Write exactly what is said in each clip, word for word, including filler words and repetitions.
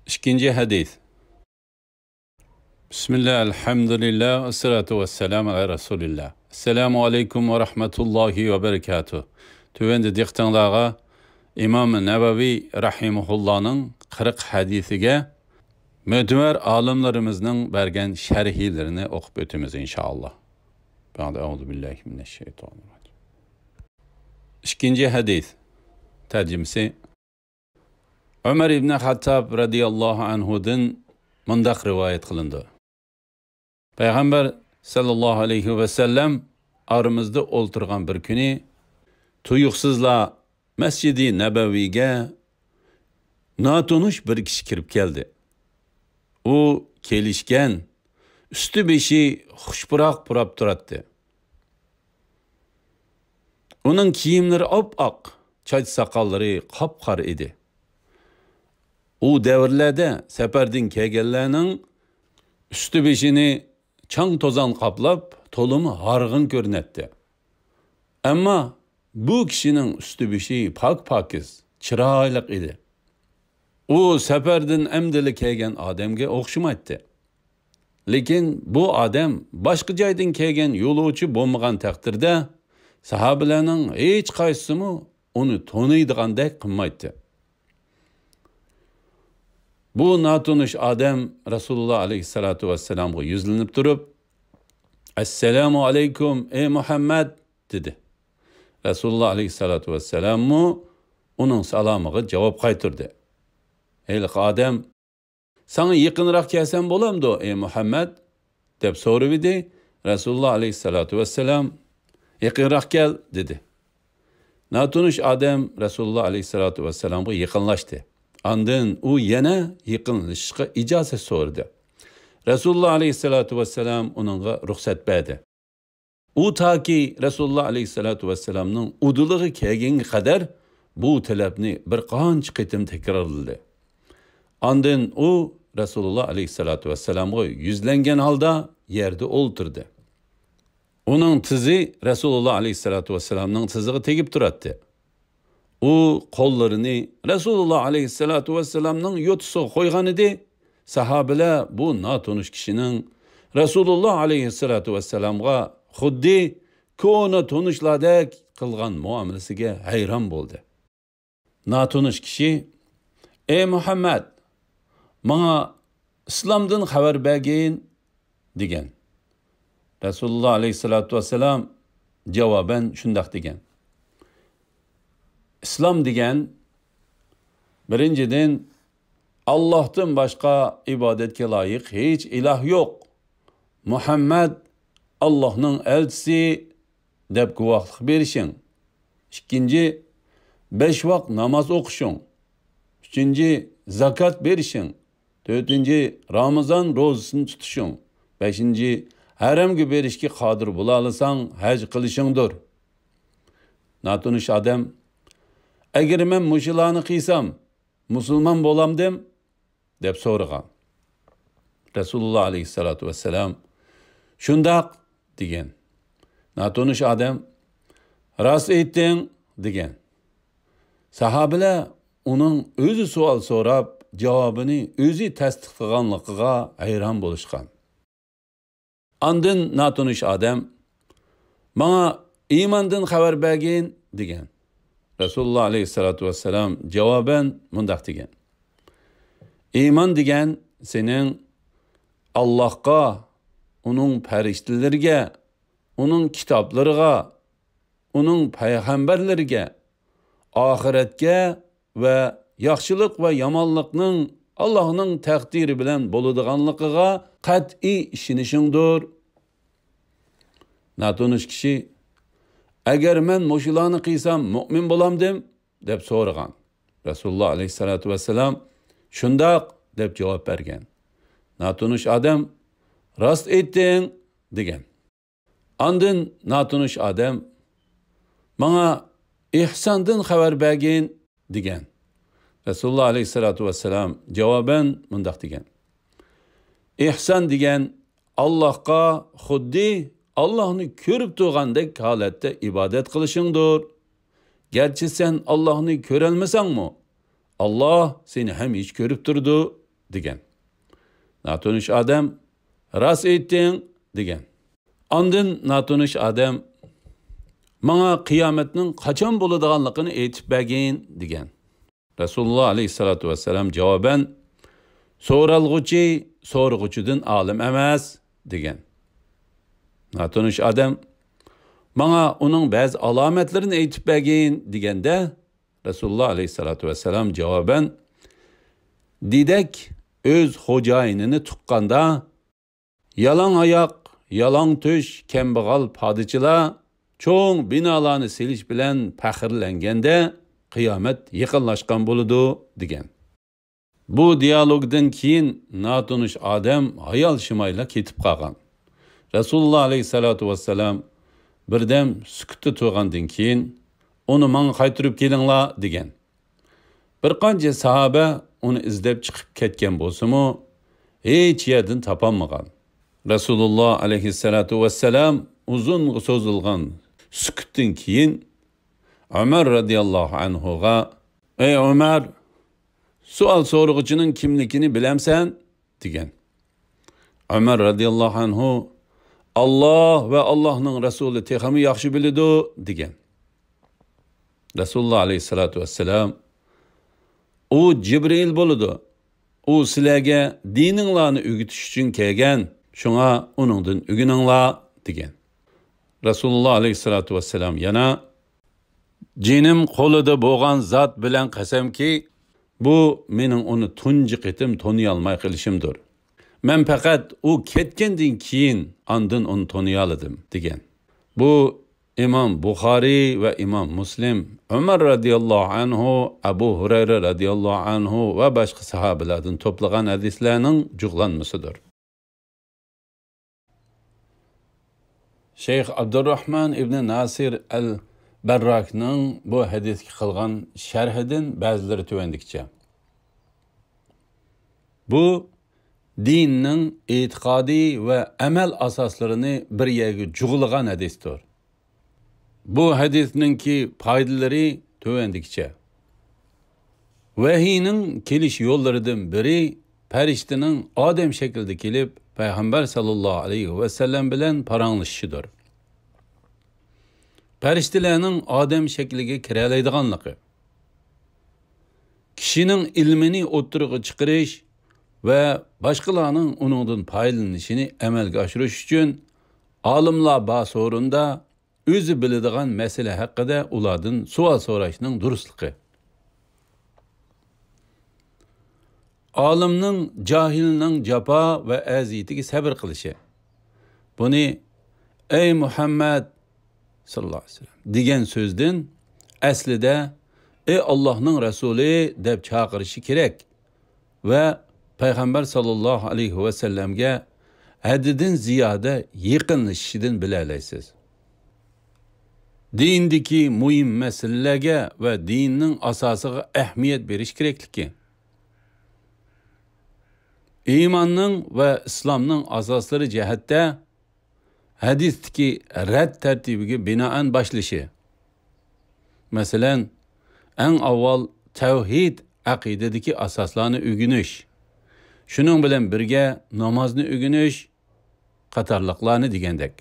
ئىككىنچى ھەدىس. بىسمىللا، ئەلھەمدۇلىللا، ئەسسالاتۇ ۋەسسالامۇ ئەلا رەسۇلىللا. ئەسسالامۇ ئەلەيكۇم ۋە رەھمەتۇللاھى ۋە بەرىكاتۇھ. تۆۋەندە دىققىتىڭلارغا ئىمام نەۋەۋى رەھىمەھۇللانىڭ قىرىق ھەدىسىگە مۆتىۋەر ئالىملىرىمىزنىڭ بەرگەن شەرھلىرىنى ئوقۇپ ئۆتىمىز، ئىنشائاللا. بەئدە، ئەئۇزۇ بىللاھى مىنەششەيتانىررەجىم. ئىككىنچى ھەدىس تەرجىمىسى. ئۆمەر ئىبنى خەتتاب رەزىياللاھۇ ئەنھۇدىن مۇنداق رىۋايەت قىلىنىدۇ. پەيغەمبەر سەللەللاھۇ ئەلەيھى ۋەسەللەم ئارىمىزدا ئولتۇرغان بىر كۈنى تۇيۇقسىزلا مەسجىدى نەبەۋىگە ناتونۇش بىر كىشى كىرىپ كەلدى. ئۇ كېلىشكەن، ئۈستى بېشى خۇش پۇراق پۇراپ تۇراتتى. ئۇنىڭ كىيىملىرى ئاپئاق، چاچ ساقاللىرى قاپقارا ئىدى. ئۇ دەۋرلەردە سەپەردىن كەلگەنلەرنىڭ ئۈستى بېشىنى چاڭ توزان قاپلاپ، تولىمۇ ھارغىن كۆرۈنەتتى. ئەمما بۇ كىشىنىڭ ئۈستى بېشى پاك-پاكىز، چىرايلىق ئىدى. ئۇ سەپەردىن ئەمدىلا كەلگەن ئادەمگە ئوخشىمايتتى. لېكىن بۇ ئادەم باشقا جايدىن كەلگەن يولۇچى بولمىغان تەقدىردە، ساھابىلەرنىڭ ھېچقايسىسىمۇ ئۇنى تونۇيدىغاندەك قىلمايتتى. بۇ ناتونۇش ئادەم رەسۇلۇللا ئەلەيھىسسالاتۇ ۋەسسالامغا يۈزلىنىپ تۇرۇپ، «ئەسسالامۇ ئەلەيكۇم، ئەي مۇھەممەد!» دېدى. رەسۇلۇللا ئەلەيھىسسالاتۇ ۋەسسالاممۇ ئۇنىڭ سالامىغا جاۋاب قايتۇردى. ھېلىقى ئادەم، «ساڭا يېقىنراق كەلسەم بولامدۇ، ئەي مۇھەممەد؟» دەپ سورىۋىدى. رەسۇلۇللا ئەلەيھىسسالاتۇ ۋەسسالام، «يېقىنراق كەل» دېدى. ناتونۇش ئادەم رەسۇلۇللا ئەلەيھىسسالاتۇ ۋەسسالامغا يېقىنلاشتى. ئاندىن ئۇ يەنە يېقىنلىشىشقا ئىجازەت سورىدى. رەسۇلۇللا ئەلەيھىسسالاتۇ ۋەسسالام ئۇنىڭغا رۇخسەت بەردى. ئۇ تاكى رەسۇلۇللا ئەلەيھىسسالاتۇ ۋەسسالامنىڭ ئۇدۇلىغا كەلگەنگە قەدەر بۇ تەلەپنى بىر قانچە قېتىم تەكرارلىدى. ئاندىن ئۇ رەسۇلۇللا ئەلەيھىسسالاتۇ ۋەسسالامغا يۈزلەنگەن ھالدا يەردە ئولتۇردى. ئۇنىڭ تىزى رەسۇلۇللا ئەلەيھىسسالاتۇ ۋەسسالامنىڭ تىزىغا تېگىپ تۇراتتى. ئۇ قوللىرىنى رەسۇلۇللا ئەلەيھىسسالاتۇ ۋەسسالامنىڭ يوتىسىغا قويغانىدى. ساھابىلەر بۇ ناتونۇش كىشىنىڭ رەسۇلۇللا ئەلەيھىسسالاتۇ ۋەسسالامغا خۇددى كونا تونۇشلاردەك قىلغان مۇئامىلىسىگە ھەيران بولدى. ناتونۇش كىشى، «ئەي مۇھەممەد، ماڭا ئىسلامدىن خەۋەر بەرگىن» دېگەن. رەسۇلۇللا ئەلەيھىسسالاتۇ ۋەسسالام جاۋابەن شۇنداق دېگەن. ئىسلام دېگەن، بىرىنچىدىن، ئاللاھتىن باشقا ئىبادەتكە لايىق ھېچ ئىلاھ يوق. مۇھەممەد ئاللاھنىڭ ئەلچىسى دەپ گۇۋاھلىق بېرىشىڭ. ئىككىنچى، بەش ۋاق ناماز ئوقۇشۇڭ. ئۈچىنچى، زاكات بېرىشىڭ. تۆتىنچى، رامىزان روزىسىنى تۇتۇشۇڭ. بەشىنچى، ھەرەمگە بېرىشكە قادىر بولالىساڭ، ھەج قىلىشىڭدۇر. ناتونۇش ئادەم، «ئەگەر مەن مۇشۇلارنى قىلسام، مۇسۇلمان بولامدىم؟» دەپ سورىغان. رەسۇلۇللا ئەلەيھىسسالاتۇ ۋەسسالام، «شۇنداق» دېگەن. ناتونۇش ئادەم، «راست ئېيتتىڭ» دېگەن. ساھابىلەر ئۇنىڭ ئۆزى سوئال سوراپ، جاۋابىنى ئۆزى تەستىقلىغانلىقىغا ھەيران بولۇشقان. ئاندىن ناتونۇش ئادەم، «ماڭا ئىماندىن خەۋەر بەرگىن» دېگەن. رەسۇلۇللا ئەلەيھىسسالاتۇ ۋەسسالام جاۋابەن مۇنداق دېگەن، «ئىمان دېگەن سېنىڭ ئاللاھقا، ئۇنىڭ پەرىشتىلىرىگە، ئۇنىڭ كىتابلىرىغا، ئۇنىڭ پەيغەمبەرلىرىگە، ئاخىرەتكە ۋە ياخشىلىق ۋە يامانلىقنىڭ ئاللاھنىڭ تەقدىرى بىلەن بولىدىغانلىقىغا قەتئىي ئىشىنىشىڭدۇر.» ناتونۇش كىشى، «ئەگەر مەن مۇشۇلارنى قىلسام، مۇئمىن بولامدىم؟» دەپ سورىغان. رەسۇلۇللا ئەلەيھىسسالاتۇ ۋەسسالام، «شۇنداق» دەپ جاۋاب بەرگەن. ناتونۇش ئادەم، «راست ئېيتتىڭ» دېگەن. ئاندىن ناتونۇش ئادەم، «ماڭا ئېھساندىن خەۋەر بەرگىن» دېگەن. رەسۇلۇللا ئەلەيھىسسالاتۇ ۋەسسالام جاۋابەن مۇنداق دېگەن، «ئېھسان دېگەن ئاللاھقا خۇددى ئاللاھنى كۆرۈپ تۇرغاندەك ھالەتتە ئىبادەت قىلىشىڭدۇر. گەرچە سەن ئاللاھنى كۆرەلمىسەڭمۇ، ئاللاھ سېنى ھەمىشە كۆرۈپ تۇرىدۇ. دېگەن. ناتونۇش ئادەم، «راست ئېيتتىڭ» دېگەن. ئاندىن ناتونۇش ئادەم، «ماڭا قىيامەتنىڭ قاچان بولىدىغانلىقىنى ئېيتىپ بەرگىن» دېگەن. رەسۇلۇللا ئەلەيھىسسالاتۇ ۋەسسالام جاۋابەن، «سورالغۇچى سورىغۇچىدىن ئالىم ئەمەس» دېگەن. ناتونۇش ئادەم، «ماڭا ئۇنىڭ بەزى ئالامەتلىرىنى ئېيتىپ بەرگىن» دېگەندە، رەسۇلۇللا ئەلەيھىسسالاتۇ ۋەسسالام جاۋابەن، «دېدەك ئۆز خوجايىنىنى تۇغقاندا، يالاڭ ئاياق، يالاڭ تۆش، كەمبەغەل پادىچىلار چوڭ بىنالارنى سېلىش بىلەن پەخىرلەنگەندە، قىيامەت يېقىنلاشقان بولىدۇ» دېگەن. بۇ دىيالوگدىن كېيىن ناتونۇش ئادەم ھايال شىمايلا كېتىپ قالغان. رەسۇلۇللا ئەلەيھىسسالاتۇ ۋەسسالام بىردەم سۈكۈتتە تۇرغاندىن كېيىن، «ئۇنى ماڭا قايتۇرۇپ كېلىڭلار» دېگەن. بىر قانچە ساھابە ئۇنى ئىزدەپ چىقىپ كەتكەن بولسىمۇ، ھېچ يەردىن تاپالمىغان. رەسۇلۇللا ئەلەيھىسسالاتۇ ۋەسسالام ئۇزۇنغا سوزۇلغان سۈكۈتتىن كېيىن ئۆمەر رەزىياللاھۇ ئەنھۇغا، «ئەي ئۆمەر، سوئال سورىغۇچىنىڭ كىملىكىنى بىلەمسەن؟» دېگەن. ئۆمەر رەزىياللاھۇ ئەنھۇ، «ئاللا ۋە ئاللانىڭ رەسۇلى تېخىمۇ ياخشى بىلىدۇ» دېگەن. رەسۇلۇللا ئەلەيھىسسالاتۇ ۋەسسالام، «ئۇ جىبرىئىل بولىدۇ. ئۇ سىلەرگە دىنىڭلارنى ئۆگىتىش ئۈچۈن كەلگەن، شۇڭا ئۇنىڭدىن ئۆگىنىڭلار» دېگەن. رەسۇلۇللا ئەلەيھىسسالاتۇ ۋەسسالام يەنە، «جېنىم قولىدا بولغان زات بىلەن قەسەمكى، بۇ مېنىڭ ئۇنى تۇنجى قېتىم تونۇيالماي قېلىشىمدۇر. مەن پەقەت ئۇ كەتكەندىن كېيىن ئاندىن ئۇنى تونۇيالىدىم» دېگەن. بۇ ئىمام بۇخارىي ۋە ئىمام مۇسلىم، ئۆمەر رەزىياللاھۇ ئەنھۇ، ئەبۇ ھۇرەيرە رەزىياللاھۇ ئەنھۇ ۋە باشقا ساھابىلاردىن توپلىغان ھەدىسلەرنىڭ جۇغلانمىسىدۇر. شەيخ ئابدۇرراھمان ئىبنى ناسىر ئەل بەرراكنىڭ بۇ ھەدىسكە قىلغان شەرھىدىن بەزىلىرى تۆۋەندىكىچە. بۇ دىننىڭ ئېتىقادىي ۋە ئەمەل ئاساسلىرىنى بىر يەرگە جۇغلىغان ھەدىستۇر. بۇ ھەدىسنىڭكى پايدىلىرى تۆۋەندىكىچە. ۋەھىينىڭ كېلىش يوللىرىدىن بىرى پەرىشتىنىڭ ئادەم شەكلىدە كېلىپ، پەيغەمبەر ساللاللاھۇ ئەلەيھى ۋەسەللەم بىلەن پاراڭلىشىشىدۇر. پەرىشتىلەرنىڭ ئادەم شەكلىگە كىرەلەيدىغانلىقى، كىشىنىڭ ئىلمىنى ئوتتۇرىغا چىقىرىش ۋە باشقىلارنىڭ ئۇنىڭدىن پايدىلىنىشىنى ئەمەلگە ئاشۇرۇش ئۈچۈن ئالىملار بار سورۇندا ئۆزى بىلىدىغان مەسىلە ھەققىدە ئۇلاردىن سوئال سوراشنىڭ دۇرۇسلۇقى. ئالىمنىڭ جاھىلنىڭ جاپا ۋە ئەزىيىتىگە سەۋر قىلىشى. بۇنى «ئەي مۇھەممەد» ساللاللاھۇ ئەلەيھى ۋەسەللەم دېگەن سۆزدىن ئەسلىدە «ئەي ئاللاھنىڭ رەسۇلى» دەپ چاقىرىشى كېرەك ۋە پەيغەمبەر ساللاللاھۇ ئەلەيھى ۋەسەللەمگە ھەددىدىن زىيادە يېقىنلىشىشىدىن بىلەلەيسىز. دىندىكى مۇھىم مەسىلىلەرگە ۋە دىننىڭ ئاساسىغا ئەھمىيەت بېرىش كېرەكلىكى. ئىماننىڭ ۋە ئىسلامنىڭ ئاساسلىرى جەھەتتە ھەدىستىكى رەت تەرتىپىگە بىنائەن باشلىشى. مەسىلەن، ئەڭ ئاۋۋال تەۋھىد ئەقىدىدىكى ئاساسلارنى ئۆگىنىش، شۇنىڭ بىلەن بىرگە نامازنى ئۆگىنىش قاتارلىقلارنى دېگەندەك.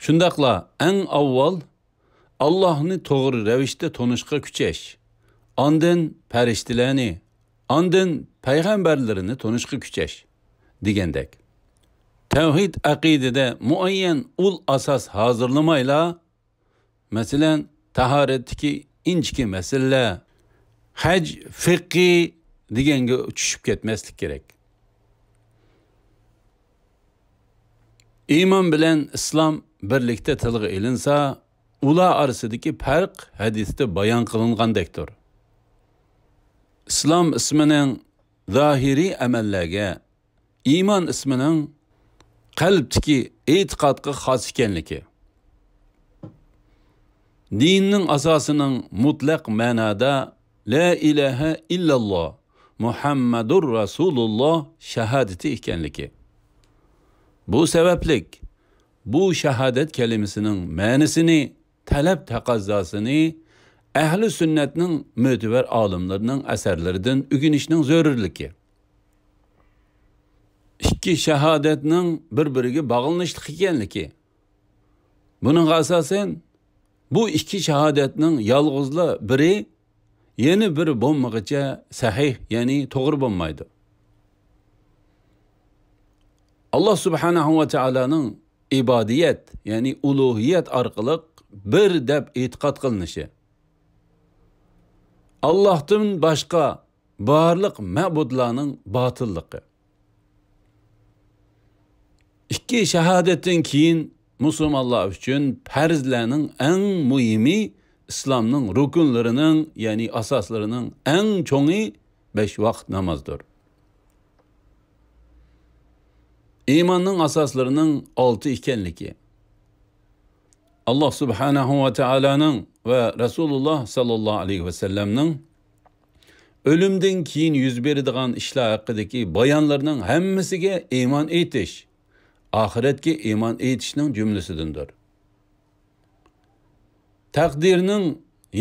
شۇنداقلا ئەڭ ئاۋۋال ئاللاھنى توغرا رەۋىشتە تونۇشقا كۈچەش، ئاندىن پەرىشتىلەرنى، ئاندىن پەيغەمبەرلىرىنى تونۇشقا كۈچەش دېگەندەك. تەۋھىد ئەقىدىدە مۇئەييەن ئۇل ئاساس ھازىرلىمايلا، مەسىلەن، تاھارەتتىكى ئىنچىكە مەسىلىلەر، ھەج، فىقھى دېگەنگە چۈشۈپ كەتمەسلىك كېرەك. ئىمان بىلەن ئىسلام بىرلىكتە تىلغا ئېلىنسا، ئۇلار ئارىسىدىكى پەرق ھەدىستە بايان قىلىنغاندەكتۇر. ئىسلام ئىسمىنىڭ زاھىرىي ئەمەللەرگە، ئىمان ئىسمىنىڭ قەلبتىكى ئېتىقادقا خاس ئىكەنلىكى، دىننىڭ ئاساسىنىڭ مۇتلەق مەنادا لا ئىلاھە ئىللاللا مۇھەممەدۇر رەسۇلۇللا شاھادىتى ئىكەنلىكى. بۇ سەۋەبلىك بۇ شاھادەت كەلىمىسىنىڭ مەنىسىنى، تەلەپ تەقەززاسىنى ئەھلى سۈننەتنىڭ مۆتىبەر ئالىملىرىنىڭ ئەسەرلىرىدىن ئۆگىنىشنىڭ زۆرۈرلۈكى. ئىككى شاھادەتنىڭ بىر-بىرىگە باغلىنىشلىق ئىكەنلىكى. بۇنىڭغا ئاساسەن، بۇ ئىككى شاھادەتنىڭ يالغۇزلا بىرى يەنە بىرى بولمىغىچە سەھىھ، يەنى توغرا بولمايدۇ. ئاللا سۇبھانەھۇ ۋە تائالانىڭ ئىبادىيەت، يەنى ئۇلۇھىيەت ئارقىلىق بىر دەپ ئېتىقاد قىلىنىشى، ئاللاھتىن باشقا بارلىق مەبۇدلارنىڭ باتىللىقى. ئىككى شاھادەتتىن كېيىن مۇسۇلمانلار ئۈچۈن پەرزلەرنىڭ ئەڭ مۇھىمى، ئىسلامنىڭ رۇكۇنلىرىنىڭ، يەنى ئاساسلىرىنىڭ ئەڭ چوڭى بەش ۋاقىت نامازدۇر. ئىماننىڭ ئاساسلىرىنىڭ ئالتە ئىكەنلىكى. ئاللا سۇبھانەھۇ ۋە تائالانىڭ ۋە رەسۇلۇللا ساللاللاھۇ ئەلەيھى ۋەسەللەمنىڭ ئۆلۈمدىن كېيىن يۈز بېرىدىغان ئىشلار ھەققىدىكى بايانلىرىنىڭ ھەممىسىگە ئىمان ئېيتىش، ئاخىرەتكە ئىمان ئېيتىشنىڭ جۈملىسىدىندۇر. تەقدىرنىڭ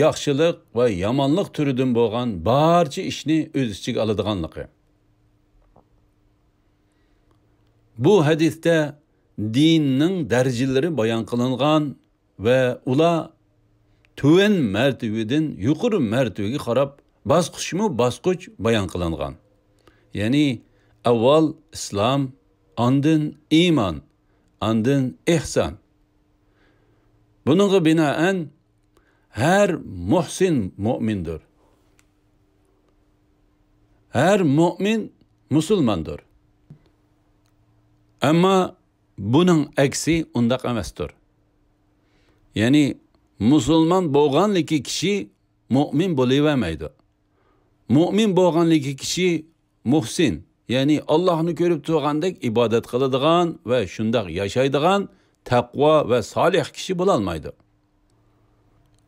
ياخشىلىق ۋە يامانلىق تۈرىدىن بولغان بارچە ئىشنى ئۆز ئىچىگە ئالىدىغانلىقى. بۇ ھەدىستە دىننىڭ دەرىجىلىرى بايان قىلىنغان ۋە ئۇلار تۆۋەن مەرتىۋىدىن يۇقىرى مەرتىۋىگە قاراپ باسقۇچمۇ باسقۇچ بايان قىلىنغان. يەنى ئاۋۋال ئىسلام، ئاندىن ئىمان، ئاندىن ئېھسان. بۇنىڭغا بىنائەن، ھەر مۇھسىن مۇئمىندۇر. ھەر مۇئمىن مۇسۇلماندۇر. ئەمما بۇنىڭ ئەكسى ئۇنداق ئەمەستۇر. يەنى مۇسۇلمان بولغانلىكى كىشى مۇئمىن بولۇۋەرمەيدۇ. مۇئمىن بولغانلىكى كىشى مۇھسىن، يەنى ئاللاھنى كۆرۈپ تۇرغاندەك ئىبادەت قىلىدىغان ۋە شۇنداق ياشايدىغان تەقۋا ۋە سالىھ كىشى بولالمايدۇ.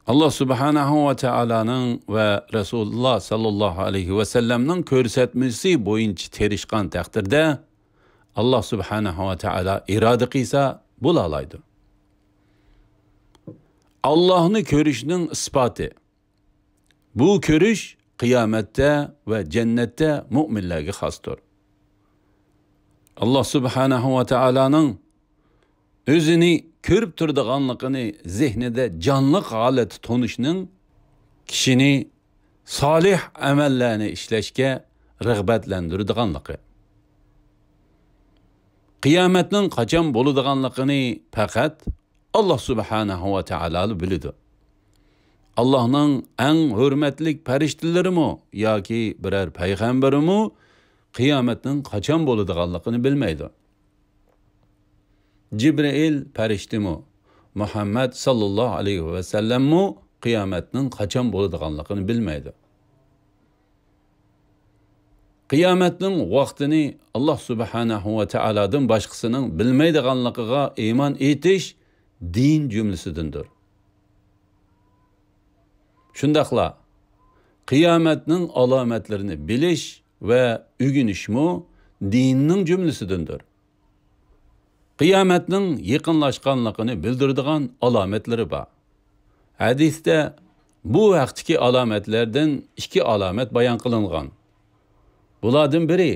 ئاللا سۇبھانەھۇ ۋە تائالانىڭ ۋە رەسۇلۇللا ساللاللاھۇ ئەلەيھى ۋەسەللەمنىڭ كۆرسەتمىسى بويىچە تىرىشقان تەقدىردە، ئاللا سۇبھانەھۇ ۋە تائالا ئىرادە قىلسا بولالايدۇ. ئاللاھنى كۆرۈشنىڭ ئىسپاتى. بۇ كۆرۈش قىيامەتتە ۋە جەننەتتە مۇئمىنلەرگە خاستۇر. ئاللا سۇبھانەھۇ ۋە تائالانىڭ ئۆزىنى كۆرۈپ تۇرىدىغانلىقىنى زېھنىدە جانلىق ھالەتتە تونۇشنىڭ كىشىنى سالىھ ئەمەللەرنى ئىشلەشكە رىغبەتلەندۈرىدىغانلىقى. قىيامەتنىڭ قاچان بولىدىغانلىقىنى پەقەت ئاللا سۇبھانەھۇ ۋە تائالا بىلىدۇ. ئاللانىڭ ئەڭ ھۆرمەتلىك پەرىشتىلىرىمۇ ياكى بىرەر پەيغەمبىرىمۇ قىيامەتنىڭ قاچان بولىدىغانلىقىنى بىلمەيدۇ. جىبرىئىل پەرىشتىمۇ، مۇھەممەد ساللاللاھۇ ئەلەيھى ۋەسەللەممۇ قىيامەتنىڭ قاچان بولىدىغانلىقىنى بىلمەيدۇ. قىيامەتنىڭ ۋاقتىنى ئاللا سۇبھانەھۇ ۋە تائالادىن باشقىسىنىڭ بىلمەيدىغانلىقىغا ئىمان ئېيتىش دىن جۈملىسىدىندۇر. شۇنداقلا قىيامەتنىڭ ئالامەتلىرىنى بىلىش ۋە ئۆگىنىشمۇ دىننىڭ جۈملىسىدىندۇر. قىيامەتنىڭ يېقىنلاشقانلىقىنى بىلدۈرىدىغان ئالامەتلىرى بار. ھەدىستە بۇ ھەقتىكى ئالامەتلەردىن ئىككى ئالامەت بايان قىلىنغان. بۇلاردىن بىرى،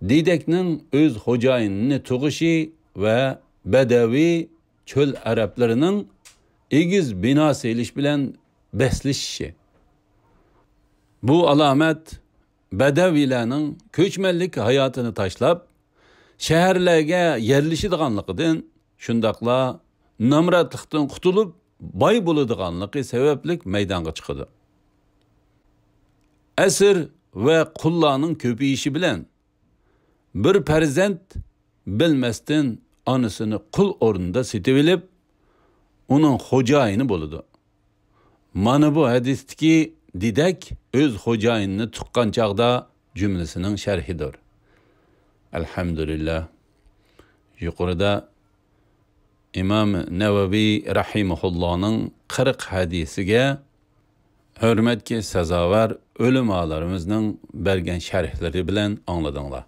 دېدەكنىڭ ئۆز خوجايىنىنى تۇغۇشى ۋە بەدەۋىي چۆل ئەرەبلىرىنىڭ ئېگىز بىنا سېلىش بىلەن بەسلىشىشى. بۇ ئالامەت بەدەۋىيلەرنىڭ كۆچمەنلىك ھاياتىنى تاشلاپ، شەھەرلەرگە يەرلىشىدىغانلىقىدىن، شۇنداقلا نامراتلىقتىن قۇتۇلۇپ، باي بولىدىغانلىقى سەۋەبلىك مەيدانغا چىقىدۇ. ئەسىر ۋە قۇللارنىڭ كۆپىيىشى بىلەن، بىر پەرزەنت بىلمەستىن ئانىسىنى قۇل ئورنىدا سېتىۋېلىپ، ئۇنىڭ خوجايىنى بولىدۇ. مانا بۇ ھەدىستىكى دېدەك ئۆز خوجايىنىنى تۇغقان چاغدا جۈملىسىنىڭ شەرھىدۇر. ئەلھەمدۇلىللا. يۇقىرىدا ئىمام نەۋەۋى رەھىمەھۇللانىڭ قىرىق ھەدىسىگە ھۆرمەتكە سازاۋەر ئۆلىمالىرىمىزنىڭ بەرگەن شەرھلىرى بىلەن ئاڭلىدىڭلار.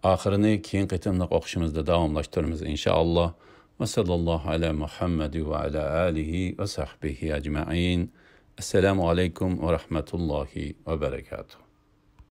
ئاخىرىنى كېيىنكى قېتىملىق ئوقۇشىمىزدا داۋاملاشتۇرىمىز، ئىنشائاللا. ۋە ساللاللاھۇ ئەلا مۇھەممەد ۋە ئەلا ئالىھى ۋە سەھبىھى ئەجمەئىن. ئەسسالامۇ ئەلەيكۇم ۋە رەھمەتۇللاھى ۋە بەرەكاتۇھ.